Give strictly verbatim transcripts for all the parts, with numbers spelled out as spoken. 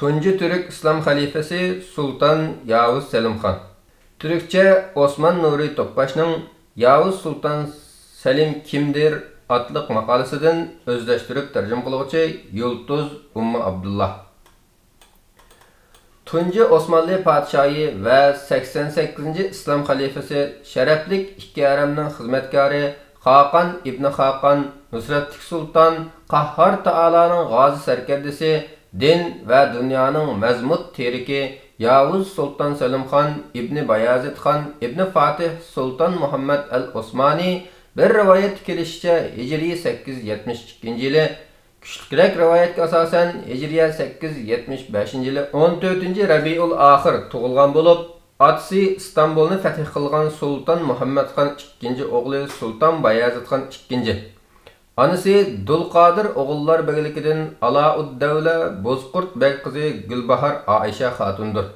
تۇنجى تۈرك ئىسلام خەلىپىسى سۇلتان ياۋۇز سەلىمخان. تۈركچە ئوسمان نۇرى توپباشنىڭ ياۋۇز سۇلتان سەلىم كىمدىر ئاتلىق ماقالىسىدىن ئۆزلەشتۈرۈپ تەرجىمە قىلغۇچى يۇلتۇز ئۇممۇ ئابدۇللا. تۇنجى ئوسمانلى پادىشاھى ۋە سەكسەن سەككىزىنچى ئىسلام خەلىپىسى، شەرەپلىك ئىككى ھەرەمنىڭ خىزمەتكارى، خاقان ئىبنى خاقان، نۇسرەتلىك سۇلتان، قاھھار تائالانىڭ غازى سەركەردىسى، دىن ۋە دۇنيانىڭ مەزمۇت تېرىكى ياۋۇز سۇلتان سەلىمخان ئىبنى بايازىدخان ئىبنى فاتىھ سۇلتان مۇھەممەد ئەل ئوسمانى، بىر رىۋايەتتە كېلىشىچە، ھىجرىي سەككىز يۈز يەتمىش ئىككىنچى يىلى، كۈچلۈكرەك رىۋايەتكە ئاساسەن، ھىجرىيە سەككىز يۈز يەتمىش بەشىنچى يىلى ئون تۆتىنچى رەبىئۇل ئاخىر تۇغۇلغان بولۇپ، ئاتىسى ئىستانبۇلنى فەتھ قىلغان سۇلتان مۇھەممەدخان ئىككىنچى ئوغلى سۇلتان بايازىدخان ئىككىنچى، ئانىسى دۇلقادىر ئوغۇللار بەگلىكىدىن ئالاؤددەۋلە بوزقۇرت بەگ قىزى گۈلباھار ئائىشە خاتۇندۇر.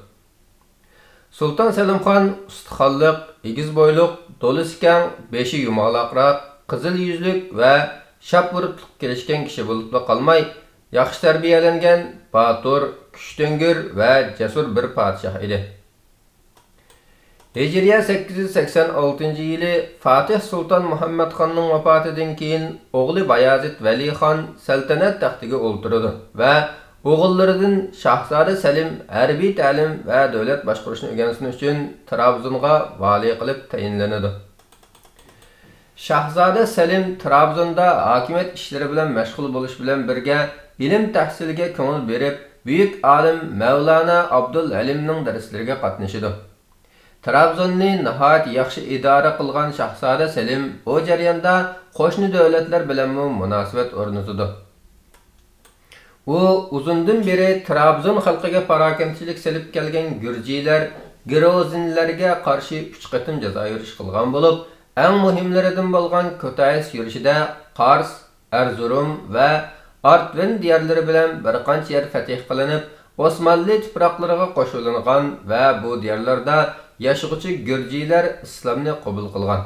سۇلتان سەلىمخان ئۇستىخانلىق، ئېگىز بويلۇق، دولىسى كەڭ، بېشى يۇمالاقراق، قىزىل يۈزلۈك ۋە شاپۋۇرۇتلۇق كېلىشكەن كىشى بولۇپلا قالماي، ياخشى تەربىيەلەنگەن، باتۇر، كۈچتۈڭگۈر ۋە جەسۇر بىر پادىشاھ ئىدى. ھىجرىيە سەككىز يۈز سەكسەن ئالتىنچى يىلى فاتىھ سۇلتان مۇھەممەدخاننىڭ ۋاپاتىدىن كېيىن، ئوغلى بايازىد ۋەلىخان سەلتەنەت تەختىگە ئولتۇرىدۇ ۋە ئوغۇللىرىدىن شاھزادە سەلىم ھەربىي تەلىم ۋە دۆلەت باشقۇرۇشنى ئۆگەنسۇن ئۈچۈن تىرابزونغا ۋالىي قىلىپ تەيىنلىنىدۇ. شاھزادە سەلىم تىرابزوندا ھاكىمىيەت ئىشلىرى بىلەن مەشغۇل بولۇش بىلەن بىرگە، ئىلىم تەھسىلگە كۆڭۈل بېرىپ، بۈيۈك ئالىم مەۋلانا ئابدۇلھەلىمنىڭ دەرسلىرىگە قاتنىشىدۇ. تىرابزوننى ناھايىتى ياخشى ئىدارە قىلغان شاھزادە سېلىم بۇ جەرياندا قوشنا دۆلەتلەر بىلەنمۇ مۇناسىۋەت ئورنىتىدۇ. ئۇ ئۇزۇندىن بېرى تىرابزون خەلقىگە پاراكەندىچىلىك سېلىپ كەلگەن گۈرجىلەر، گروزىنلەرگە قارشى ئۈچ قېتىم جازا يۈرۈشى قىلغان بولۇپ، ئەڭ مۇھىملىرىدىن بولغان كوتايىس يۈرۈشىدە قارس، ئەرزۇرۇم ۋە ئارتۋېن دىيارلىرى بىلەن بىر قانچە يەر فەتھ قىلىنىپ، ئوسمانلى تۇپراقلىرىغا قوشۇلۇنغان ۋە بۇ دىيارلاردا ياشىغۇچى گۈرجىلەر ئىسلامنى قوبۇل قىلغان.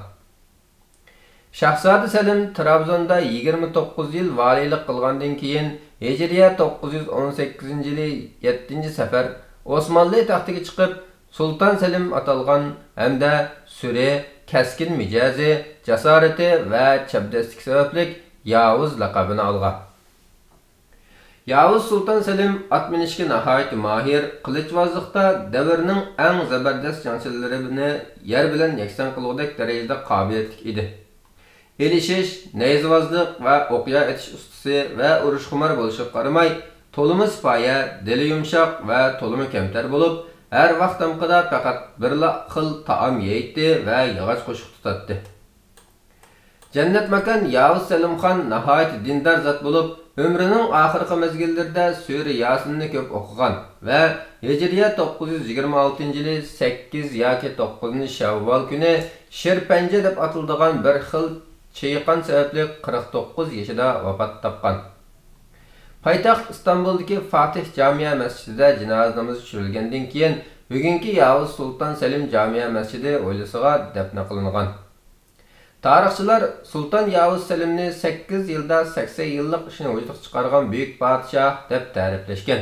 شاھزادە سەلىم تىرابزوندا يىگىرمە توققۇز يىل ۋالىيلىق قىلغاندىن كېيىن، ھىجرىيە توققۇز يۈز ئون سەككىزىنچى يىلى يەتتىنچى سەپەر ئوسمانلى تەختىگە چىقىپ، سۇلتان سەلىم ئاتالغان ھەمدە سۈرى، كەسكىن مىجەزى، جاسارىتى ۋە چەبدەسلىكى سەۋەبلىك ياۋۇز لەقەمىنى ئالغان. ياۋۇز سۇلتان سېلىم ئات مىنىشكە ناھايىتى ماھىر، قىلىچۋازلىقتا دەۋرنىڭ ئەڭ زەبەردەس جەڭچىلىرىنى يەر بىلەن يەكسان قىلغۇدەك دەرىجىدە قابىلىيەتلىك ئىدى. ئېلىشىش، نەيزىۋازلىق ۋە ئوقيا ئېتىش ئۇستىسى ۋە ئۇرۇشخۇمار بولۇشىغا قارىماي، تولىمۇ سىپايە، دىلى يۇمشاق ۋە تولىمۇ كەمتەر بولۇپ، ھەر ۋاق دامقىدا پەقەت بىرلا خىل تائام يەيتتى ۋە ياغاچ قوشۇق تۇتاتتى. جەننەتماكان ياۋۇز سەلىمخان ناھايىتى دىندار زات بولۇپ، ئۆمرىنىڭ ئاخىرقى مەزگىللىرىدە سۈرە ياسىننى كۆپ ئوقۇغان ۋە ھىجرىيە توققۇز يۈز يىگىرمە ئالتىنچى يىلى سەككىز ياكى توققۇزىنچى شەۋۋال كۈنى شىرپەنجە دەپ ئاتىلىدىغان بىر خىل چېيىقان سەۋەبلىك قىرىق توققۇز يېشىدا ۋاپات تاپقان. پايتەخت ئىستانبۇلدىكى فاتىھ جامىيە مەسچىتىدە جىنازا نامىزى چۈشۈرۈلگەندىن كېيىن، بۈگۈنكى ياۋۇز سۇلتان سەلىم جامىيە مەسچىتى ھويلىسىغا دەپنە قىلىنغان. تارىخچىلار سۇلتان ياۋۇز سەلىمنى سەككىز يىلدا سەكسەن يىللىق ئىشنى ۋۇجۇدقا چىقارغان بۈيۈك پادىشاھ دەپ تەرىپلەشكەن.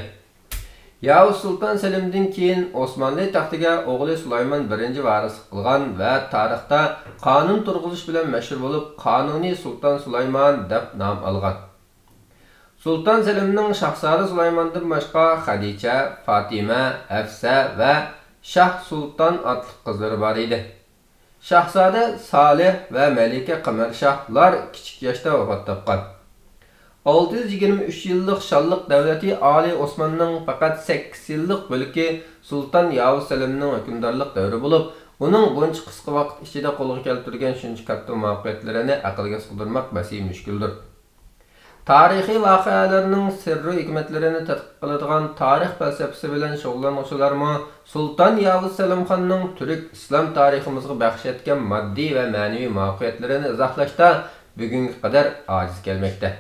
ياۋۇز سۇلتان سەلىمدىن كېيىن ئوسمانلى تەختىگە ئوغلى سۇلايمان بىرىنچى ۋارىسلىق قىلغان ۋە تارىختا قانۇن تۇرغۇزۇش بىلەن مەشھۇر بولۇپ، قانۇنىي سۇلتان سۇلايمان دەپ نام ئالغان. سۇلتان سېلىمنىڭ شاھزادە سۇلايماندىن باشقا خەدىچە، فاتىمە، ھەفسە ۋە شاھ سۇلتان ئاتلىق قىزلىرى بار ئىدى. شاھزادە سالىھ ۋە مەلىكە قەمەرشاھلار كىچىك ياشتا ۋاپات تاپقان. ئالتە يۈز يىگىرمە ئۈچ يىللىق شانلىق دەۋلىتى ئالى ئوسماننىڭ پەقەت سەككىز يىللىق بۆلىكى سۇلتان ياۋۇز سەلىمنىڭ ھۆكۈمدارلىق دەۋرى بولۇپ، ئۇنىڭ بۇنچە قىسقا ۋاقىت ئىچىدە قولغا كەلتۈرگەن شۇنچە كاتتا مۇۋەپپەقىيەتلىرىنى ئەقىلگە سىغدۇرماق بەسى مۈشكۈلدۇر. تارىخىي ۋەقەلەرنىڭ سىررىي ھېكمەتلىرىنى تەتقىق قىلىدىغان تارىخ پەلسەپىسى بىلەن شۇغۇللانغۇچىلارمۇ سۇلتان ياۋۇز سەلىمخاننىڭ تۈرك ئىسلام تارىخىمىزغا بەخش ئەتكەن ماددىي ۋە مەنىۋى مۇۋەپپەقىيەتلىرىنى ئىزاھلاشتا بۈگۈنگە قەدەر ئاجىز كەلمەكتە.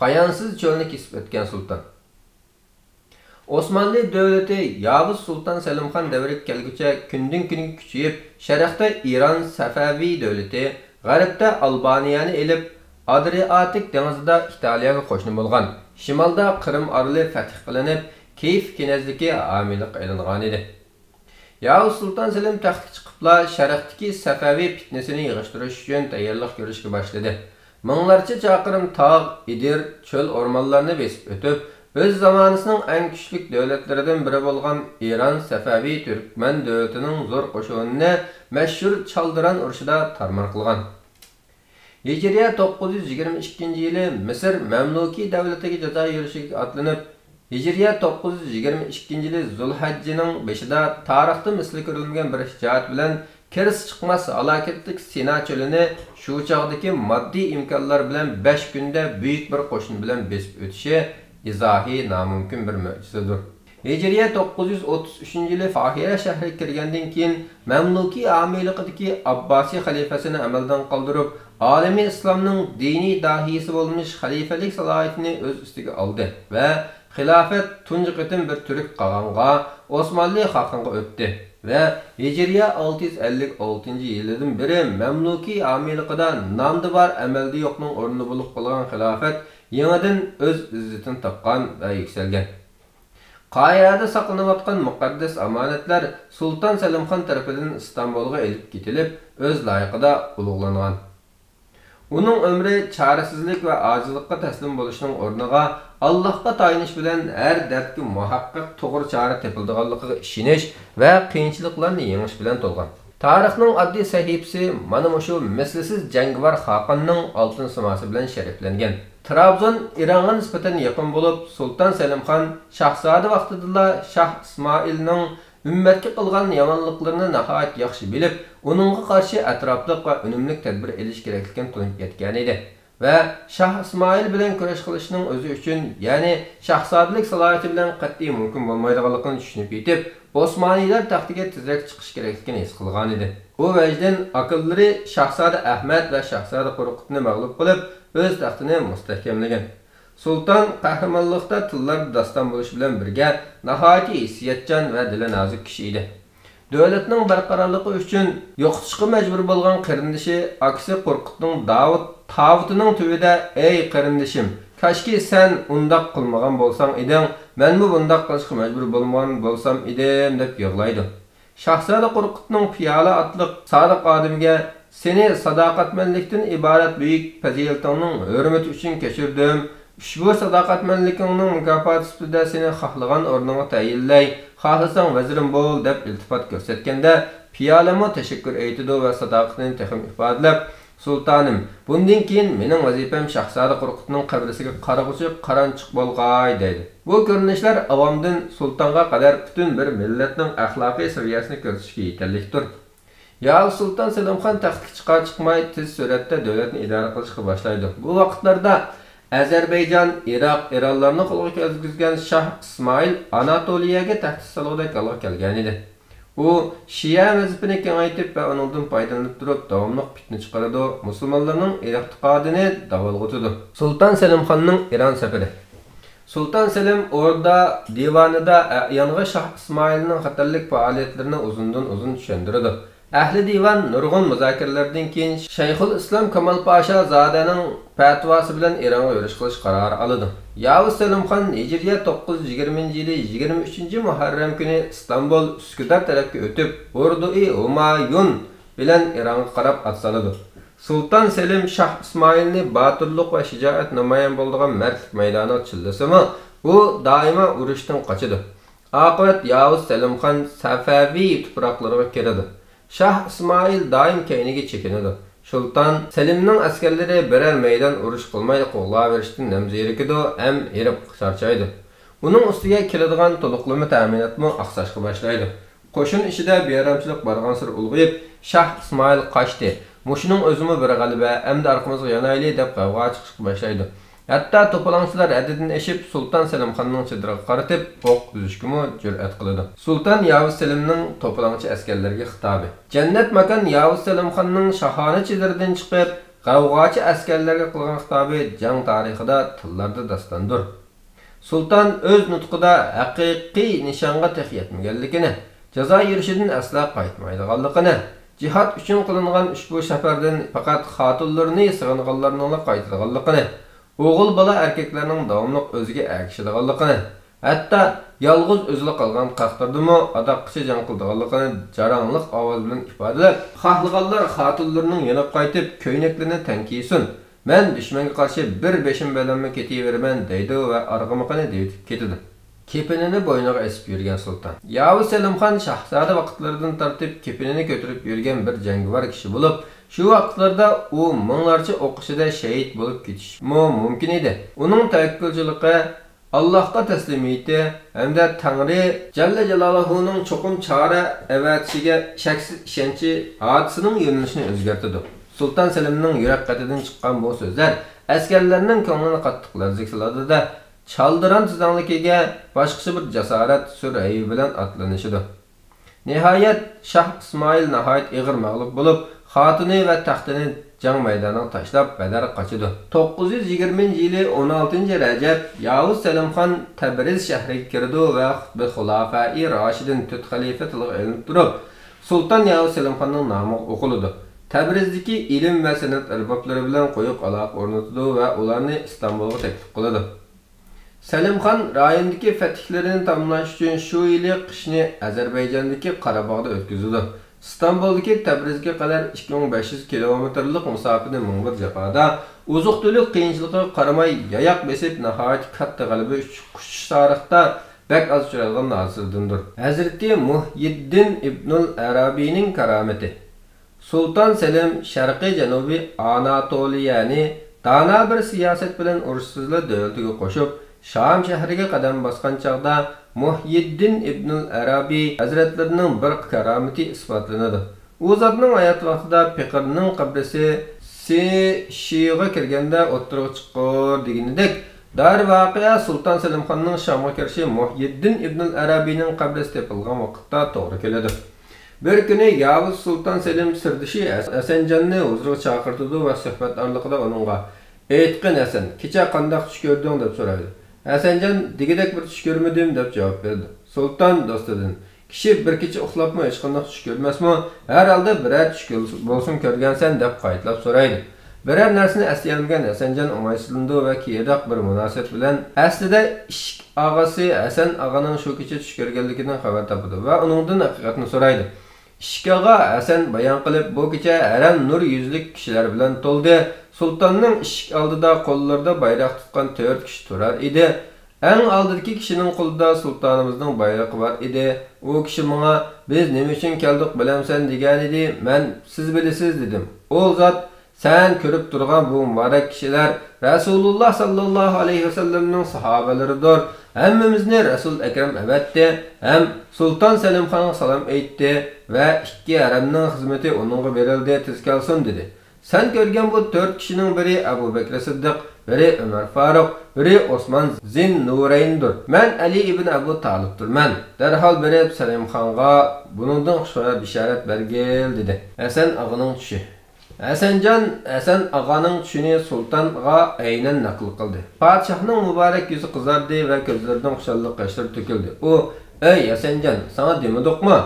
پايانسىز چۆلنى كېسىپ ئۆتكەن سۇلتان. ئوسمانلى دۆلىتى ياۋۇز سۇلتان سەلىمخان دەۋرىگە كەلگۈچە كۈندىن-كۈنگە كۈچىيىپ، شەرقتە ئىران سەفەۋى دۆلىتى، غەربتە ئالبانىيەنى ئېلىپ، ئادرىئاتىك دېڭىزىدا ئىتالىيەگە قوشنا بولغان. شىمالدا قىرىم ئارىلى فەتھ قىلىنىپ، كەيف كىنەزلىكى ھامىيلىققا ئېلىنغانىدى. ياۋۇز سۇلتان سېلىم تەختكە چىقىپلا، شەرقتىكى سەفەۋى پىتنىسىنى يىغىشتۇرۇش ئۈچۈن تەييارلىق كۆرۈشكە باشلىدى. مىڭلارچە چاقىرىم تاغ، ئېدىر، چۆل-ئورمانلارنى بېسىپ ئۆتۈپ، ئۆز زامانىسىنىڭ ئەڭ كۈچلۈك دۆلەتلىرىدىن بىرى بولغان ئىران سەفەۋى تۈركمەن دۆلىتىنىڭ زور قوشۇنىنى مەشھۇر چالدىران ئۇرۇشىدا تارمار قىلغان. ھىجرىيە توققۇز يۈز يىگىرمە ئىككىنچى يىلى مىسىر مەملۇكى دەۋلىتىگە جازا يۈرۈشىگە ئاتلىنىپ، ھىجرىيە توققۇز يۈز يىگىرمە ئىككىنچى يىلى زۇلھەججىنىڭ بېشىدا تارىختا مىسلى كۆرۈلمىگەن بىر شىجائەت بىلەن كىرىسى چىقماس ھالاكەتلىك سىنا چۆلىنى شۇ چاغدىكى ماددىي ئىمكانلار بىلەن بەش كۈندە بۈيۈك بىر قوشۇن بىلەن بېسىپ ئۆتۈشى ئىزاھى نامۇمكىن بىر مۆجىزىدۇر. ھىجرىيە توققۇز يۈز ئوتتۇز ئۈچىنچى يىلى قاھىرە شەھىرىگە كىرگەندىن كېيىن، مەملۇكى ھامىيلىقىدىكى ئابباسىي خەلىپىسىنى ئەمەلدىن قالدۇرۇپ، ئالىمى ئىسلامنىڭ دىنىي داھىيسى بولمىش خەلىپىلىك سالاھىيىتىنى ئۆز ئۈستىگە ئالدى ۋە خىلاپەت تۇنجى قېتىم بىر تۈرك قاغانغا، ئوسمانلى خاقانغا ئۆتتى ۋە ھىجرىيە ئالتە يۈز ئەللىك ئالتىنچى يىلىدىن بېرى مەملۇكى ھامىيلىقىدا نامدا بار، ئەمەلدە يوقنىڭ ئورنىدا بولۇپ قالغان خىلاپەت يېڭىدىن ئۆز ئىززىتىنى تاپقان ۋە يۈكسەلگەن. قاھىرەدە ساقلىنىۋاتقان مۇقەددەس ئامانەتلەر سۇلتان سەلىمخان تەرىپىدىن ئىستانبۇلغا ئېلىپ كېتىلىپ، ئۆز لايىقىدا ئۇلۇغلانغان. ئۇنىڭ ئۆمرى چارىسىزلىك ۋە ئاجىزلىققا تەسلىم بولۇشنىڭ ئورنىغا، ئاللاھقا تايىنىش بىلەن ھەر دەردكە مۇھەققەق توغرا چارە تېپىلىدىغانلىقىغا ئىشىنىش ۋە قىيىنچىلىقلارنى يېڭىش بىلەن تولغان. تارىخنىڭ ئاددىي سەھىپىسى مانا مۇشۇ مىسلىسىز جەڭگىۋار خاقاننىڭ ئالتۇن سىماسى بىلەن شەرەپلەنگەن. ترابزون ئىرانغا نىسبەتەن يېقىن بولۇپ، سۇلتان سەلىمخان شاھزادە ۋاقتىدىلا شاھ ئىسمائىلنىڭ ئۈممەتكە قىلغان يامانلىقلىرىنى ناھايىتى ياخشى بىلىپ، ئۇنىڭغا قارشى ئەتراپلىق ۋە ئۈنۈملۈك تەدبىر ئېلىش كېرەكلىكىنى تونۇپ يەتكەنىدى ۋە شاھ ئىسمائىل بىلەن كۈرەش قىلىشنىڭ ئۆزى ئۈچۈن، يەنى شاھزادىلىك سالاھىيىتى بىلەن قەتئىي مۇمكىن بولمايدىغانلىقىنى چۈشىنىپ يېتىپ، ئوسمانىيلار تەختىگە تېزرەك چىقىش كېرەكلىكىنى ھېس قىلغانىدى. ئۇ ۋەجدىن ئاكىلىرى شاھزادە ئەھمەد ۋە شاھزادە قورقۇتنى مەغلۇپ قىلىپ، ئۆز تەختىنى مۇستەھكەملىگەن. سۇلتان قەھرىمانلىقتا تىللاردا داستان بولۇش بىلەن بىرگە، ناھايىتى ھېسسىياتچان ۋە دىلى نازۇك كىشى ئىدى. دۆلەتنىڭ بەرقارارلىقى ئۈچۈن يوقىتىشقا مەجبۇر بولغان قېرىندىشى، ئاكىسى قورقۇتنىڭ داۋۇت تاۋۇتىنىڭ تۈۋىدە، ئەي قېرىندىشىم، كاشكى سەن ئۇنداق قىلمىغان بولساڭ ئىدىڭ، مەنمۇ بۇنداق قىلىشقا مەجبۇر بولمىغان بولسام ئىدىم، دەپ يىغلايدۇ. شاھزادە قورقۇتنىڭ پىيالە ئاتلىق سادىق ئادىمىگە، سېنى ساداقەتمەنلىكتىن ئىبارەت بۈيۈك پەزىلىتىڭنىڭ ھۆرمىتى ئۈچۈن كەچۈردۈم. ئۇشبۇ ساداقەتمەنلىكىڭنىڭ مۇكاپاتى سۈپىتىدە سېنى خاھلىغان ئورنۇڭغا تەيىنلەي، خاھلىساڭ ۋەزىرىم بول، دەپ ئىلتىپات كۆرسەتكەندە، پىيالىمۇ تەشەككۈر ئېيتىدۇ ۋە ساداقىتىنى تېخىمۇ ئىپادىلەپ، سۇلتانىم، بۇندىن كېيىن مېنىڭ ۋەزىپەم شاھزادە قورقۇتنىڭ قەبرىسىگە قارىغۇچى قارانچۇق بولغاي، دەيدۇ. بۇ كۆرۈنۈشلەر ئاۋامدىن سۇلتانغا قەدەر پۈتۈن بىر مىللەتنىڭ ئەخلاقىي سەۋىيەسىنى كۆرسىتىشكە يېتەرلىكتۇر. ياۋۇز سۇلتان سەلىمخان تەختكە چىقار چىقماي تېز سۈرئەتتە دۆلەتنى ئىدارە قىلىشقا باشلايدۇ. بۇ ۋاقىتلاردا ئەزەربەيجان، ئىراق، ئىرانلارنى قولغا كەلتۈرگۈزگەن شاھ ئىسمائىل ئاناتولىيەگە تەھدىت سالغۇدەك ھالغا كەلگەنىدى. ئۇ شىئە مەزھىپىنى كېڭەيتىپ ۋە ئۇنىڭدىن پايدىلىنىپ تۇرۇپ، داۋاملىق پىتنە چىقىرىدۇ، مۇسۇلمانلارنىڭ ئېتىقادىنى داۋالغۇتىدۇ. سۇلتان سەلىمخاننىڭ ئىران سەپىرى. سۇلتان سېلىم ئوردا دىۋانىدا ئەيانغا شاھ ئىسمائىلنىڭ خەتەرلىك پائالىيەتلىرىنى ئۇزۇندىن ئۇزۇن چۈشەندۈرىدۇ. ئەھلى دىۋان نۇرغۇن مۇزاكىرىلەردىن كېيىن شەيخۇل ئىسلام كامال پاشا زادەنىڭ پەتىۋاسى بىلەن ئىرانغا يۈرۈش قىلىش قارارى ئالىدۇ. ياۋۇز سېلىمخان ھىجرىيە توققۇز يۈز يىگىرمىنچى يىلى يىگىرمە ئۈچىنچى مۇھەررەم كۈنى ئىستانبۇل، ئۈسكۈدار تەرەپكە ئۆتۈپ، ئوردۇئى ھۇمايۇن بىلەن ئىرانغا قاراپ ئات سالىدۇ. سۇلتان سېلىم شاھ ئىسمائىلنى باتۇرلۇق ۋە شىجائەت نامايان بولىدىغان مەردلىك مەيدانىغا چىللىسىمۇ، ئۇ دائىما ئۇرۇشتىن قاچىدۇ. ئاقىۋەت ياۋۇز سېلىمخان سەفەۋى تۇپراقلىرىغا كىرىدۇ. شاھ ئىسمائىل دائىم كەينىگە چېكىنىدۇ. سۇلتان سېلىمنىڭ ئەسكەرلىرى بىرەر مەيدان ئۇرۇش قىلماي قوغلاۋېرىشتىن نەم زېرىكىدۇ ھەم ھېرىپ چارچايدۇ. ئۇنىڭ ئۈستىگە كېلىدىغان تولۇقلىما تەمىناتمۇ ئاقساشقا باشلايدۇ. قوشۇن ئىچىدە بىئارامچىلىق بارغانسېرى ئۇلغىيىپ، شاھ ئىسمائىل قاچتى، مۇشۇنىڭ ئۆزىمۇ بىر غەلىبە، ئەمدى ئارقىمىزغا يانايلى، دەپ غەۋغا چىقىشقا باشلايدۇ. ھەتتا توپىلاڭچىلار ھەددىدىن ئېشىپ، سۇلتان سېلىمخاننىڭ چېدىرىغا قارىتىپ ئوق ئۈزۈشكىمۇ جۈرئەت قىلىدۇ. سۇلتان ياۋۇز سېلىمنىڭ توپىلاڭچى ئەسكەرلەرگە خىتابى. جەننەت ماكان ياۋۇز سېلىمخاننىڭ شاھانە چېدىرىدىن چىقىپ، غەۋغاچى ئەسكەرلەرگە قىلغان خىتابى جەڭ تارىخىدا تىللاردا داستاندۇر. سۇلتان ئۆز نۇتقىدا ھەقىقىي نىشانغا تېخى يەتمىگەنلىكىنى، جازا يۈرۈشىدىن ئەسلا قايتمايدىغانلىقىنى، جىھاد ئۈچۈن قىلىنغان ئۇشبۇ سەپەردىن پەقەت خاتۇنلىرىنى سېغىنغانلارنىڭلا قايتىدىغانلىقىنى، ئوغۇل بالا ئەركەكلەرنىڭ داۋاملىق ئۆزىگە ئەگىشىدىغانلىقىنى، ھەتتا يالغۇز ئۆزىلا قالغان تەقدىردىمۇ ئاداققىچە جەڭ قىلىدىغانلىقىنى جاراڭلىق ئاۋاز بىلەن ئىپادىلەپ، خاھلىغانلار خاتۇنلىرىنىڭ يېنىغا قايتىپ، كۆينەكلىرىنى تەڭ كىيسۇن، مەن دۈشمەنگە قارشى بىر بېشىم بىلەنمۇ كېتىۋېرىمەن دەيدۇ ۋە ئارغىمىقىنى دېۋىتىپ كېتىدۇ. كېپىنىنى بوينىغا ئېسىپ يۈرگەن سۇلتان. ياۋۇز سەلىمخان شاھزادە ۋاقىتلىرىدىن تارتىپ كېپىنىنى كۆتۈرۈپ يۈرگەن بىر جەڭگىۋار كىشى بولۇپ، شۇ ۋاقىتلاردا ئۇ مىڭلارچە ئوق ئىچىدە شېھىت بولۇپ كېتىشىمۇ مۇمكىن ئىدى. ئۇنىڭ تەۋەككۈلچىلىكى، ئاللاھقا تەسلىمىيىتى ھەمدە تەڭرى جەللە جالالۇھۇنىڭ چوقۇم چارە ئەۋەتىشىگە شەكسىز ئىشەنچى ھادىسىنىڭ يۆنىلىشىنى ئۆزگەرتىدۇ. سۇلتان سېلىمنىڭ يۈرەك قېتىدىن چىققان بۇ سۆزلەر ئەسكەرلەرنىڭ كۆڭلىنى قاتتىق لەرزىگە سالىدۇ-دە، چالدىران تۈزەڭلىكىگە باشقىچە بىر جاسارەت، سۈر ھەيۋە بىلەن ئاتلىنىشىدۇ. نىھايەت، شاھ ئىسمائىل ناھايىتى ئېغىر مەغلۇپ بولۇپ، خاتۇنى ۋە تەختىنى جەڭ مەيدانىغا تاشلاپ، بەدەرگە قاچىدۇ. توققۇز يۈز يىگىرمىنچى يىلى ئون ئالتىنچى رەجەب، ياۋۇز سەلىمخان تەبرىز شەھىرىگە كىرىدۇ ۋە خۇتبە خۇلافائى راشىدىن، تۆت خەلىپە تىلغا ئېلىنىپ تۇرۇپ، سۇلتان ياۋۇز سەلىمخاننىڭ نامىغا ئوقۇلىدۇ. تەبرىزدىكى ئىلىم ۋە سەنئەت ئەربابلىرى بىلەن قويۇق ئالاقە ئورنىتىدۇ ۋە ئۇلارنى ئىستانبۇلغا تەكلىپ قىلىدۇ. سەلىمخان رايوندىكى فەتھلىرىنى تاماملاش ئۈچۈن شۇ يىلى قىشنى ئەزەربەيجاندىكى قاراباغدا ئۆتكۈزىدۇ. ئىستانبۇلدىكى تەبرىزگە قەدەر ئىككى مىڭ بەش يۈز كىلومېتىرلىق مۇساپىنى مىڭ بىر جاپادا، ئوزۇق-تۈلۈك قىيىنچىلىقىغا قارىماي، ياياق بېسىپ، ناھايىتى كاتتا غەلىبە ئۈچ-، قۇچۇش تارىختا بەك ئاز ئۇچرايدىغان ھادىسىلىرىدىندۇر. ھەزرىتى مۇھيىددىن ئىبنۇل ئەرابىينىڭ كارامىتى. سۇلتان سېلىم شەرقىي جەنۇبىي ئاناتولىيەنى دانا بىر سىياسەت بىلەن ئۇرۇشسىزلا دۆلىتىگە قوشۇپ، شام شەھىرىگە قەدەم باسقان چاغدا مۇھيىددىن ئىبنۇل ئەرابىي ھەزرەتلىرىنىڭ بىر كارامىتى ئىسپاتلىنىدۇ. ئۇ زاتنىڭ ھايات ۋاقتىدا پېقىرنىڭ قەبرىسى سىشىغا كىرگەندە ئوتتۇرىغا چىققۇر دېگىنىدەك، دەرۋەقە، سۇلتان سېلىمخاننىڭ شامغا كىرىشى مۇھيىددىن ئىبنۇل ئەرابىينىڭ قەبرىسى تېپىلغان ۋاقىتتا توغرا كېلىدۇ. بىر كۈنى ياۋۇز سۇلتان سېلىم سىردىشى ھەس-، ھەسەنجاننى ھۇزۇرىغا چاقىرتىدۇ ۋە سۆھبەت ئارىلىقىدا ئۇنىڭغا، ئېيتقىن ھەسەن، كېچە قانداق چۈش كۆردۈڭ؟ دەپ سورايدۇ. ھەسەنجان، دېگۈدەك بىر چۈش كۆرمىدىم، دەپ جاۋاب بېرىدۇ. سۇلتان دوستىدىن، كىشى بىر كېچە ئۇخلاپمۇ ھېچقانداق چۈش كۆرمەسمۇ؟ ھەر ھالدا بىرەر چۈش كۆر-، بولسۇن كۆرگەنسەن، دەپ قايتىلاپ سورايدۇ. بىرەر نەرسىنى ئەسلىيەلمىگەن ھەسەنجان ئوڭايسىزلىنىدۇ ۋە كېيىنراق بىر مۇناسىۋەت بىلەن ئەسلىدە ئىشىك ئاغىسى ھەسەن ئاغىنىڭ شۇ كېچە چۈش كۆرگەنلىكىدىن خەۋەر تاپىدۇ ۋە ئۇنىڭدىن ھەقىقەتنى سورايدۇ. ئىشىك ئاغا، ھەسەن بايان قىلىپ، بۇ كېچە ھەرەم نۇر يۈزلۈك كىشىلەر بىلەن تولدى. سۇلتاننىڭ ئىشىك ئالدىدا قوللىرىدا بايراق تۇتقان تۆت كىشى تۇرار ئىدى. ئەڭ ئالدىدىكى كىشىنىڭ قولىدا سۇلتانىمىزنىڭ بايرىقى بار ئىدى. ئۇ كىشى ماڭا، بىز نېمە ئۈچۈن كەلدۇق بىلەمسەن؟ دېگەنىدى. مەن، سىز بىلىسىز، دېدىم. ئۇ زات، سەن كۆرۈپ تۇرغان بۇ مۇبارەك كىشىلەر رەسۇلۇللا ساللاللاھۇ ئەلەيھى ۋەسەللەمنىڭ ساھابىلىرىدۇر. ھەممىمىزنى رەسۇل ئەكرەم ئەۋەتتى ھەم سۇلتان سەلىمخانغا سالام ئېيتتى ۋە ئىككى ھەرەمنىڭ خىزمىتى ئۇنىڭغا بېرىلدى، تېز كەلسۇن، دېدى. سەن كۆرگەن بۇ تۆت كىشىنىڭ بىرى ئەبۇ بەكرى سىددىق، بىرى ئۆمەر فاروق، بىرى ئوسمان زىن نۇرەيندۇر. مەن ئەلى ئىبن ئەبۇ تالىپتۇرمەن. دەرھال بېرىپ سەلىمخانغا بۇنىڭدىن خۇشخەۋەر بېشارەت بەرگىل، دېدى. ھەسەن ئاغىنىڭ چۈشى. ھەسەنجان ھەسەن ئاغانىڭ چۈشىنى سۇلتانغا ئەينەن نەقىل قىلدى. پادىشاھنىڭ مۇبارەك يۈزى قىزاردى ۋە كۆزلىرىدىن خۇشاللىق ياشلىرى تۆكۈلدى. ئۇ، ئەي ھەسەنجان، ساڭا دېمىدۇقمۇ؟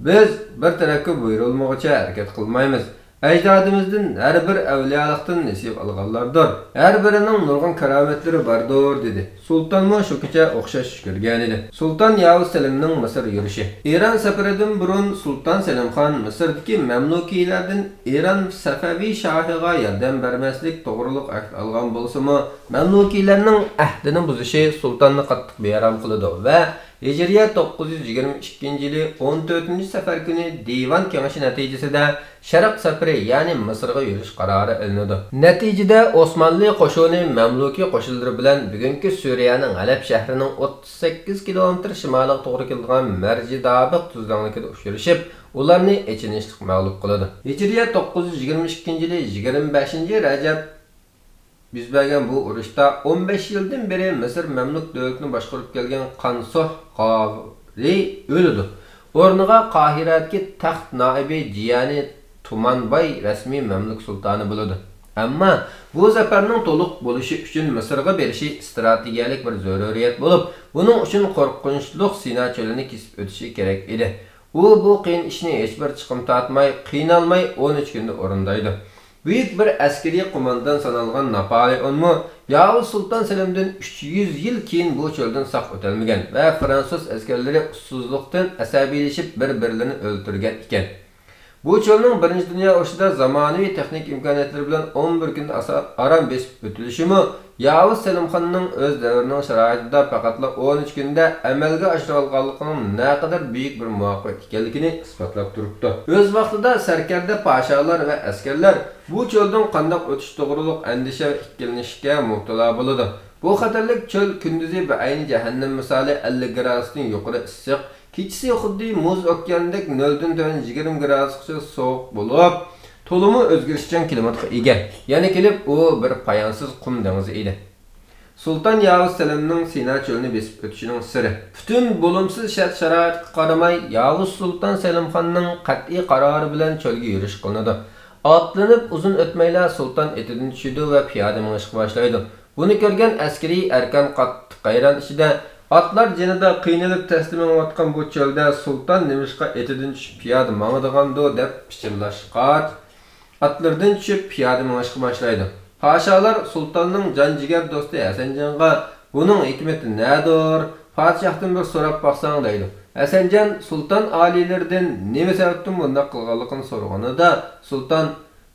بىز بىر تەرەپكە بۇيرۇلمىغۇچە ھەرىكەت قىلمايمىز. ئەجدادىمىزدىن ھەر بىر ئەۋلىيالىقتىن نېسىپ ئالغانلاردۇر. ھەر بىرىنىڭ نۇرغۇن كارامەتلىرى باردۇر، دېدى. سۇلتانمۇ شۇ كېچە ئوخشاش چۈش كۆرگەنىدى. سۇلتان ياۋۇز سېلىمنىڭ مىسىر يۈرۈشى. ئىران سەپىرىدىن بۇرۇن سۇلتان سېلىمخان مىسىردىكى مەملۇكىيلەردىن ئىران سەفەۋى شاھىغا ياردەم بەرمەسلىك توغرۇلۇق ئەھد ئالغان بولسىمۇ، مەملۇكىيلەرنىڭ ئەھدىنى بۇزۇشى سۇلتاننى قاتتىق بىئارام قىلىدۇ ۋە ھىجرىيە توققۇز يۈز يىگىرمە ئىككىنچى يىلى ئون تۆتىنچى سەپەر كۈنى دىۋان كېڭىشى نەتىجىسىدە شەرق سەپىرى، يەنى مىسىرغا يۈرۈش قارارى ئېلىنىدۇ. نەتىجىدە ئوسمانلى قوشۇنى مەملۇكى قوشۇنلىرى بىلەن بۈگۈنكى سۈرىيەنىڭ ھەلەب شەھىرىنىڭ ئوتتۇز سەككىز كىلومېتىر شىمالىغا توغرا كېلىدىغان مەرجىدابىق تۈزلەڭلىكىدە ئۇچرىشىپ، ئۇلارنى ئېچىنىشلىق مەغلۇپ قىلىدۇ. ھىجرىيە توققۇز يۈز يىگىرمە ئىككىنچى يىلى يىگىرمە بەشىنچى رەجەب يۈز بەرگەن بۇ ئۇرۇشتا ئون بەش يىلدىن بېرى مىسىر مەملۇك دۆلىتىنى باشقۇرۇپ كەلگەن قانسۇھ غارى ئۆلىدۇ. ئورنىغا قاھىرەدىكى تەخت نائىبى جىيەنى تۇمانباي رەسمىي مەملۇك سۇلتانى بولىدۇ. ئەمما بۇ زەپەرنىڭ تولۇق بولۇشى ئۈچۈن مىسىرغا بېرىشى ئىستراتېگىيەلىك بىر زۆرۈرىيەت بولۇپ، بۇنىڭ ئۈچۈن قورقۇنچلۇق سىنا چۆلىنى كېسىپ ئۆتۈشى كېرەك ئىدى. ئۇ بۇ قىيىن ئىشنى ھېچبىر چىقىم تارتماي، قىينالماي ئون ئۈچ كۈندە ئورۇندايدۇ. بۈيۈك بىر ئەسكىرىي قوماندان سانالغان ناپالېئونمۇ ياۋۇز سۇلتان سېلىمدىن ئۈچ يۈز يىل كېيىن بۇ چۆلدىن ساق ئۆتەلمىگەن ۋە فرانسۇز ئەسكەرلىرى ئۇسسۇزلۇقتىن ئەسەبىيلىشىپ بىر-بىرلىرىنى ئۆلتۈرگەن ئىكەن. بۇ چۆلنىڭ بىرىنچى دۇنيا ئۇرۇشىدا زامانىۋى تېخنىكا ئىمكانىيەتلىرى بىلەن ئون بىر كۈندە ئاسا-، ئاران بېسىپ ئۆتۈلۈشىمۇ ياۋۇز سېلىمخاننىڭ ئۆز دەۋرىنىڭ شارائىتىدا پەقەتلا ئون ئۈچ كۈندە ئەمەلگە ئاشۇرۇۋالغانلىقىنىڭ نەقەدەر بۈيۈك بىر مۇۋەپپەقىيەت ئىكەنلىكىنى ئىسپاتلاپ تۇرۇپتۇ. ئۆز ۋاقتىدا سەركەردە پاشالار ۋە ئەسكەرلەر بۇ چۆلدىن قانداق ئۆتۈش توغرۇلۇق ئەندىشە ۋە ئىككىلىنىشكە مۇپتىلا بولىدۇ. بۇ خەتەرلىك چۆل كۈندۈزى بىئەينى جەھەننەم مىسالى ئەللىك گرادۇستىن يۇقىرى ئىسسىق، كېچىسى خۇددى مۇز ئوكياندەك نۆلدىن تۆۋەن يىگىرمە گرادۇسقىچە سوغۇق بولۇپ، تولىمۇ ئۆزگىرىشچان كىلىماتقا ئىگە. يەنە كېلىپ، ئۇ بىر پايانسىز قۇم دېڭىزى ئىدى. سۇلتان ياۋۇز سېلىمنىڭ سىنا چۆلىنى بېسىپ ئۆتۈشىنىڭ سىرى. پۈتۈن بولۇمسىز شەرت-شارائىتقا قارىماي، ياۋۇز سۇلتان سېلىمخاننىڭ قەتئىي قارارى بىلەن چۆلگە يۈرۈش قىلىنىدۇ. ئاتلىنىپ ئۇزۇن ئۆتمەيلا سۇلتان ئېتىدىن چۈشىدۇ ۋە پىيادە مېڭىشقا باشلايدۇ. بۇنى كۆرگەن ئەسكىرىي ئەركان قاتتىق ھەيران ئىچىدە، ئاتلار جېنىدا قىينىلىپ تەستە مېڭىۋاتقان بۇ چۆلدە سۇلتان نېمىشقا ئېتىدىن چۈشۈپ پىيادە ماڭىدىغاندۇ دەپ پىچىرلاشقاچ، ئاتلىرىدىن چۈشۈپ پىيادە مېڭىشقا باشلايدۇ. پاشالار سۇلتاننىڭ جان جىگەر دوستى ھەسەنجانغا بۇنىڭ ھېكمىتى نەدۇر، پادىشاھتىن بىر سوراپ باقساڭ دەيدۇ. ھەسەنجان سۇلتان ئالىيلىرىدىن نېمە سەۋەبتىن بۇنداق قىلغانلىقىنى سورىغىنىدا سۇلتان،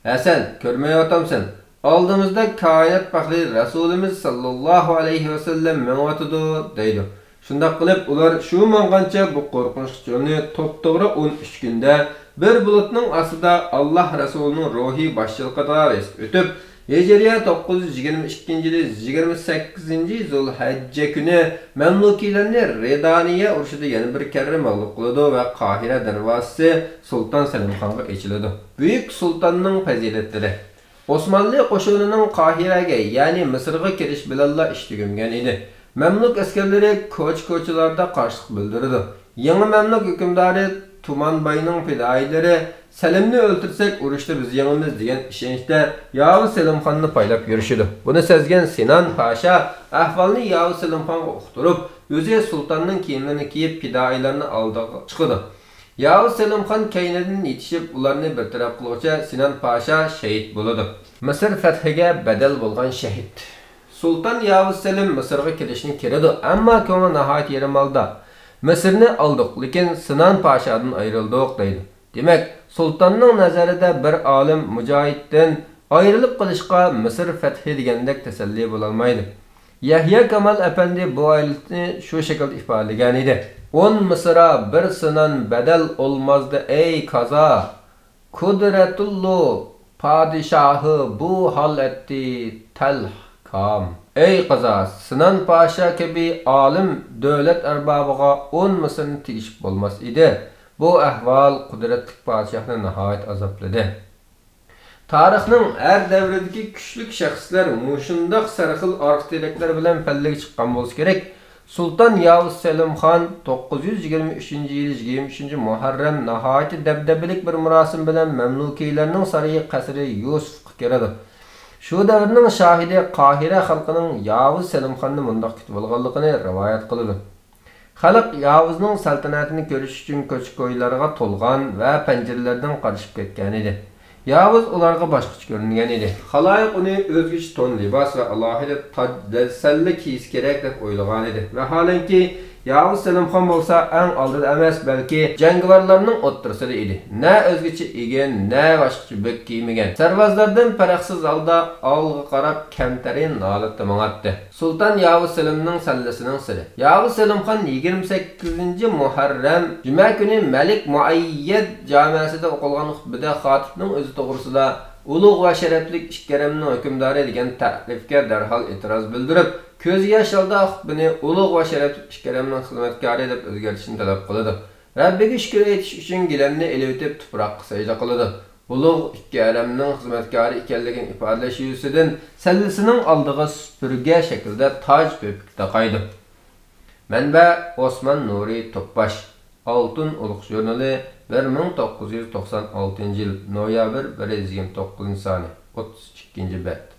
ھەسەن، كۆرمەيۋاتامسەن؟ ئالدىمىزدا كائىنات پەخرى رەسۇلىمىز ساللاللاھۇ ئەلەيھى ۋەسەللەم مېڭىۋاتىدۇ، دەيدۇ. شۇنداق قىلىپ، ئۇلار شۇ ماڭغانچە بۇ قورقۇنچلۇق چۆلنى توپتوغرا ئون ئۈچ كۈندە بىر بۇلۇتنىڭ ئاستىدا ئاللاھ رەسۇلىنىڭ روھى باشچىلىقىدا بېسىپ ئۆتۈپ، ھىجرىيە توققۇز يۈز يىگىرمە ئىككىنچى يىلى يىگىرمە سەككىزىنچى زۇلھەججە كۈنى مەملۇكىيلارنى رىدانىيە ئۇرۇشىدا يەنە بىر كەررە مەغلۇپ قىلىدۇ ۋە قاھىرە دەرۋازىسى سۇلتان سەلىمخانغا ئېچىلىدۇ. بۈيۈك سۇلتاننىڭ پەزىلەتلىرى. ئوسمانلى قوشۇنىنىڭ قاھىرەگە، يەنى مىسىرغا كىرىش بىلەنلا ئىش تۈگىمىگەن ئىدى. مەملۇك ئەسكەرلىرى كوچا-كوچىلاردا قارشىلىق بىلدۈرىدۇ. يېڭى مەملۇك ھۆكۈمدارى تۇمانباينىڭ پىدائىيلىرى، سەلىمنى ئۆلتۈرسەك، ئۇرۇشتا بىز يېڭىمىز، دېگەن ئىشەنچتە ياۋۇز سېلىمخاننى پايلاپ يۈرۈشىدۇ. بۇنى سەزگەن سىنان پاشا ئەھۋالنى ياۋۇز سېلىمخانغا ئۇقتۇرۇپ، ئۆزى سۇلتاننىڭ كىيىملىرىنى كىيىپ، پىدائىيلارنىڭ ئالدىغا چىقىدۇ. ياۋۇز سېلىمخان كەينىدىن يېتىشىپ، ئۇلارنى بىر تەرەپ قىلغۇچە سىنان پاشا شېھىت بولىدۇ. مىسىر فەتھىگە بەدەل بولغان شېھىت. سۇلتان ياۋۇز سېلىم مىسىرغا كىرىشنى كىرىدۇ، ئەمما كۆڭلى ناھايىتى يېرىم ھالدا. مىسىرنى ئالدۇق، لېكىن سىنان پاشادىن ئايرىلدۇق، دەيدۇ. دېمەك، سۇلتاننىڭ نەزىرىدە بىر ئالىم مۇجاھىدتىن ئايرىلىپ قېلىشقا مىسىر فەتھى دېگەندەك تەسەللى بولالمايدۇ. يەھيا كامال ئەپەندى بۇ ھالەتنى شۇ شەكىلدە ئىپادىلىگەنىدى: «ئون مىسرا بىر سىنان بەدەل ئولمازدى، ئەي قازا! قۇدرەتۇللۇ پادىشاھى بۇ ھال ئەتتى تەلكام.» ئەي قازا، سىنان پاشا كەبى ئالىم دۆلەت ئەربابىغا ئون مىسرنى تېگىشىپ بولماس ئىدى. بۇ ئەھۋال قۇدرەتلىك پادىشاھنى ناھايىتى ئازابلىدى. تارىخنىڭ ھەر دەۋرىدىكى كۈچلۈك شەخسلەر مۇشۇنداق سەرخىل ئارقا تىرەكلەر بىلەن پەللىگە چىققان بولسا كېرەك. سۇلتان ياۋۇز سېلىمخان توققۇز يۈز يىگىرمە ئۈچىنچى يىلى يىگىرمە ئۈچىنچى مۇھەررەم ناھايىتى دەبدەبىلىك بىر مۇراسىم بىلەن مەملۇكىيلارنىڭ سارىيى قەسرى يۇسۇفقا كىرىدۇ. شۇ دەۋرنىڭ شاھىدى قاھىرە خەلقىنىڭ ياۋۇز سېلىمخاننى مۇنداق كۈتۈۋالغانلىقىنى رىۋايەت قىلىدۇ. خەلق ياۋۇزنىڭ سەلتەنەتىنى كۆرۈش ئۈچۈن كوچا-كويلارغا تولغان ۋە پەنجىرىلەردىن قارىشىپ كەتكەنىدى. ياۋۇز ئۇلارغا باشقىچە كۆرۈنگەنىدى. خالايىق ئۇنى ئۆزگىچە تون لىباس ۋە ئالاھىدە تاج سەللە كىيسە كېرەك دەپ ئويلىغانىدى. ۋەھالەنكى، ياۋۇز سېلىمخان بولسا ئەڭ ئالدىدا ئەمەس، بەلكى جەڭگىۋارلارنىڭ ئوتتۇرىسىدا ئىدى. نە ئۆزگىچە ئىگىن، نە باشقىچە بۆك كىيمىگەن. سەرۋازلاردىن پەرقسىز ھالدا ئالغا قاراپ كەمتەرىن ھالەتتە ماڭاتتى. سۇلتان ياۋۇز سېلىمنىڭ سەللىسىنىڭ سىرى. ياۋۇز سېلىمخان يىگىرمە سەككىزىنچى مۇھەررەم جۈمە كۈنى مەلىك مۇئەييەد جامەسىدە ئوقۇلغان خۇتبىدە خاتىپنىڭ ئۆزى توغرىسىدا «ئۇلۇغ ۋە شەرەپلىك ئىككى ھەرەمنىڭ ھۆكۈمدارى» دېگەن تەرىپكە دەرھال ئېتىراز بىلدۈرۈپ، كۆز ياش ھالدا خۇتبىنى «ئۇلۇغ ۋە شەرەپلىك ئىككى ھەرەمنىڭ خىزمەتكارى» دەپ ئۆزگەرتىشنى تەلەپ قىلىدۇ. رەببىگە شۈكۈر ئېيتىش ئۈچۈن گىلەمنى ئېلىۋېتىپ تۇپراققا سەجدە قىلىدۇ. ئۇلۇغ ئىككى ھەرەمنىڭ خىزمەتكارى ئىكەنلىكىنى ئىپادىلەش يۈزىسىدىن سەللىسىنىڭ ئالدىغا سۈپۈرگە شەكلىدە تاج پۆپۈك تاقايدۇ. مەنبە: ئوسمان نۇرى توپباش، ئالتۇن ئۇرۇق ژۇرنىلى، بىر مىڭ توققۇز يۈز توقسان ئالتىنچى يىل نويابىر بىر يۈز يىگىرمە توققۇزىنچى سانى، ئوتتۇز ئىككىنچى بەت.